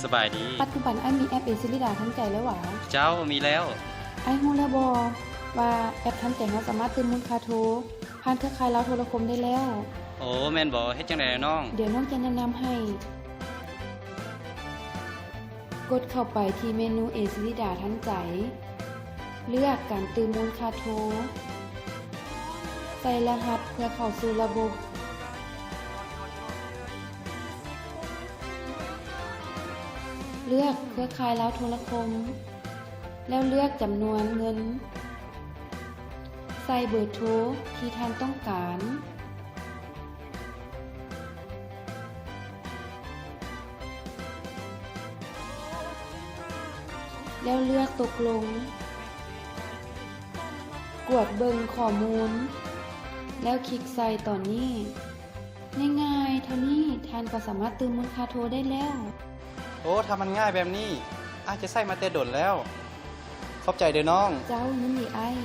ສະບາຍດີ. ປັດຈຸບັນອ້າຍມີແອັບເອຊີລິດາທັນໃຈແລ້ວຫວາ? ເຈົ້າ, ມີແລ້ວ. ອ້າຍຮູ້ແລ້ວບໍ່ວ່າແອັບທັນໃຈເຮົາສາມາດຕື່ມມູນຄ່າໂທຜ່ານເຄືອຂ່າຍລາວໂທລະຄົມໄດ້ແລ້ວ. ໂອ້, ແມ່ນບໍ? ເຮັດຈັ່ງໃດນ້ອງ? ດຽວນ້ອງຈະແນະນຳໃຫ້. ກົດເຂົ້າໄປທີ່ເມນູເອຊີລິດາທັນໃຈ, ເລືອກການຕື່ມມູນຄ່າໂທ, ໃສ່ລະຫັດເພື່ອເຂົ້າສູ່ລະບົບ, ເລືອກເຄືອຂ່າຍລາວໂທລະຄົມ ແລ້ວເລືອກຈຳນວນເງິນ, ໃສ່ເບີໂທທີ່ທ່ານຕ້ອງການ. ແລ້ວເລືອກຕົກລົງ, ກວດເບິ່ງຂໍ້ມູນ ແລ້ວຄລິກໃສ່ຕອນນີ້. ງ່າຍໆເທົ່ານີ້ ທ່ານກໍສາມາດຕື່ມມູນຄ່າໂທໄດ້ແລ້ວ. ໂອ້, ຖ້າມັນງ່າຍແບບນີ້, ອ້າຍຈະໃຊ້ມາແຕ່ດົນແລ້ວ. ຂອບໃຈເດີ້ນ້ອງ. ເຈົ້າ, ຍິນດີອ້າຍ.